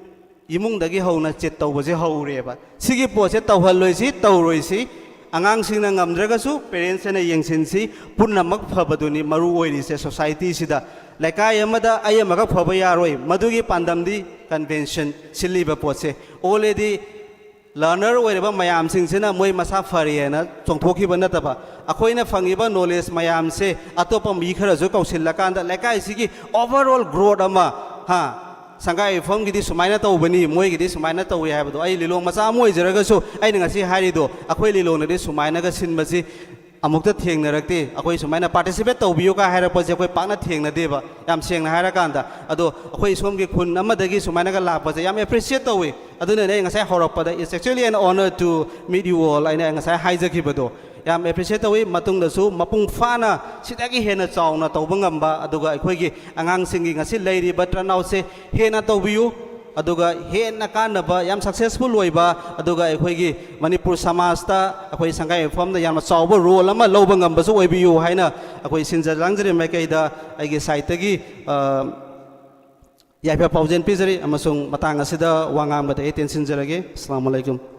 ꯏꯃꯨꯡꯗꯒꯤ ꯍꯧꯅ ꯆꯤꯠ ꯇꯧꯕꯁꯦ ꯍꯧꯔꯦꯕ꯫ ꯁꯤꯒꯤ ꯄꯣꯠꯁꯦ ꯇꯧꯍꯜꯂꯣꯏꯁꯤ, ꯇꯧꯔꯣꯏꯁꯤ꯫ ꯑꯉꯥꯡꯁꯤꯡꯅ ꯉꯝꯗ꯭ꯔꯒꯁꯨ ꯄꯦꯔꯦꯟꯁꯁꯤꯅ ꯌꯦꯡꯁꯤꯟꯁꯤ꯫ ꯄꯨꯝꯅꯃꯛ ꯐꯕꯗꯨꯅꯤ ꯃꯔꯨ ꯑꯣꯏꯔꯤꯁꯦ ꯁꯣꯁꯥꯏꯇꯤꯁꯤꯗ꯫ ꯂꯩꯀꯥꯏ ꯑꯃꯗ ꯑꯩ ꯑꯃꯈꯛ ꯐꯕ ꯌꯥꯔꯣꯏ꯫ ꯃꯗꯨꯒꯤ ꯄꯥꯟꯗꯝꯗꯤ ꯀꯟꯚꯦꯟꯁꯟ ꯁꯤꯜꯂꯤꯕ ꯄꯣꯠꯁꯦ꯫ Already learner ꯑꯣꯏꯔꯕ ꯃꯌꯥꯝꯁꯤꯡꯁꯤꯅ ꯃꯣꯏ ꯃꯁꯥ ꯐꯔꯦꯅ ꯆꯣꯡꯊꯣꯛꯈꯤꯕ ꯅꯠꯇꯕ, ꯑꯩꯈꯣꯏꯅ ꯐꯪꯉꯤꯕ knowledge ꯃꯌꯥꯝꯁꯦ ꯑꯇꯣꯞꯄ ꯃꯤ ꯈꯔꯁꯨ ꯀꯧꯁꯤꯜꯂꯀꯥꯟꯗ ꯂꯩꯀꯥꯏꯁꯤꯒꯤ overall growth ꯑꯃ, ꯍꯥ, ꯁꯪꯒꯥꯏ ꯌꯨꯝꯐꯝꯒꯤꯗꯤ ꯁꯨꯃꯥꯏꯅ ꯇꯧꯕꯅꯤ, ꯃꯣꯏꯒꯤꯗꯤ ꯁꯨꯃꯥꯏꯅ ꯇꯧꯏ ꯍꯥꯏꯕꯗꯣ꯫ ꯑꯩ ꯂꯤꯂꯣꯡ ꯃꯆꯥ ꯑꯃ ꯑꯣꯏꯖꯔꯒꯁꯨ ꯑꯩꯅ ꯉꯁꯤ ꯍꯥꯏꯔꯤꯗꯣ ꯑꯩꯈꯣꯏ ꯂꯤꯂꯣꯡꯗꯗꯤ ꯁꯨꯃꯥꯏꯅꯒ ꯁꯤꯟꯕꯁꯤ ꯑꯃꯨꯛꯇ ꯊꯦꯡꯅꯔꯛꯇꯦ꯫ ꯑꯩꯈꯣꯏ ꯁꯨꯃꯥꯏꯅ participate ꯇꯧꯕꯤꯌꯨ ꯀꯥꯏ ꯍꯥꯏꯔꯛꯄꯁꯦ ꯑꯩꯈꯣꯏ ꯄꯥꯛꯅ ꯊꯦꯡꯅꯗꯦꯕ, ꯌꯥꯝ ꯁꯦꯡꯅ ꯍꯥꯏꯔꯀꯥꯟꯗ꯫ ꯑꯗꯣ ꯑꯩꯈꯣꯏ ꯁꯣꯝꯒꯤ ꯈꯨꯟ ꯑꯃꯗꯒꯤ ꯁꯨꯃꯥꯏꯅꯒ ꯂꯥꯛꯄꯁꯦ ꯌꯥꯝ appreciate ꯇꯧꯏ꯫ ꯑꯗꯨꯅꯅꯦ ꯑꯩ ꯉꯁꯥꯏ ꯍꯧꯔꯛꯄꯗ "It's actually an honor to meet you all" ꯑꯩꯅ ꯉꯁꯥꯏ ꯍꯥꯏꯖꯈꯤꯕꯗꯣ꯫ ꯌꯥꯝ appreciate ꯇꯧꯏ꯫ ꯃꯇꯨꯡꯗꯁꯨ ꯃꯄꯨꯡ ꯐꯥꯅ ꯁꯤꯗꯒꯤ ꯍꯦꯟꯅ ꯆꯥꯎꯅ ꯇꯧꯕ ꯉꯝꯕ, ꯑꯗꯨꯒ ꯑꯩꯈꯣꯏꯒꯤ ꯑꯉꯥꯡꯁꯤꯡꯒꯤ ꯉꯁꯤ ꯂꯩꯔꯤꯕ turnoutꯁꯦ ꯍꯦꯟꯅ ꯇꯧꯕꯤꯌꯨ, ꯑꯗꯨꯒ ꯍꯦꯟꯅ ꯀꯥꯟꯅꯕ, ꯌꯥꯝ successful ꯑꯣꯏꯕ, ꯑꯗꯨꯒ ꯑꯩꯈꯣꯏꯒꯤ ꯃꯅꯤꯄꯨꯔ ꯁꯃꯥꯖꯇ ꯑꯩꯈꯣꯏ ꯁꯪꯒꯥꯏ ꯌꯨꯝꯐꯝꯅ ꯌꯥꯝꯅ ꯆꯥꯎꯕ role ꯑꯃ ꯂꯧꯕ ꯉꯝꯕꯁꯨ ꯑꯣꯏꯕꯤꯌꯨ ꯍꯥꯏꯅ ꯑꯩꯈꯣꯏ ꯁꯤꯟꯖ ꯂꯥꯡꯖꯔꯤ ꯃꯥꯏꯀꯩꯗ ꯑꯩꯒꯤ sideꯇꯒꯤ, ꯑ, ꯌꯥꯏꯐ ꯄꯥꯎꯖꯦꯜ ꯄꯤꯖꯔꯤ꯫ ꯑꯃꯁꯨꯡ ꯃꯇꯥꯡ ꯑꯁꯤꯗ ꯋꯥ ꯉꯥꯡꯕꯗ ꯑꯩ ꯇꯦꯟꯁꯤꯟꯖꯔꯒꯦ꯫ ꯑꯁꯂꯥꯃꯨ ꯑꯂꯥꯏꯀꯨꯝ꯫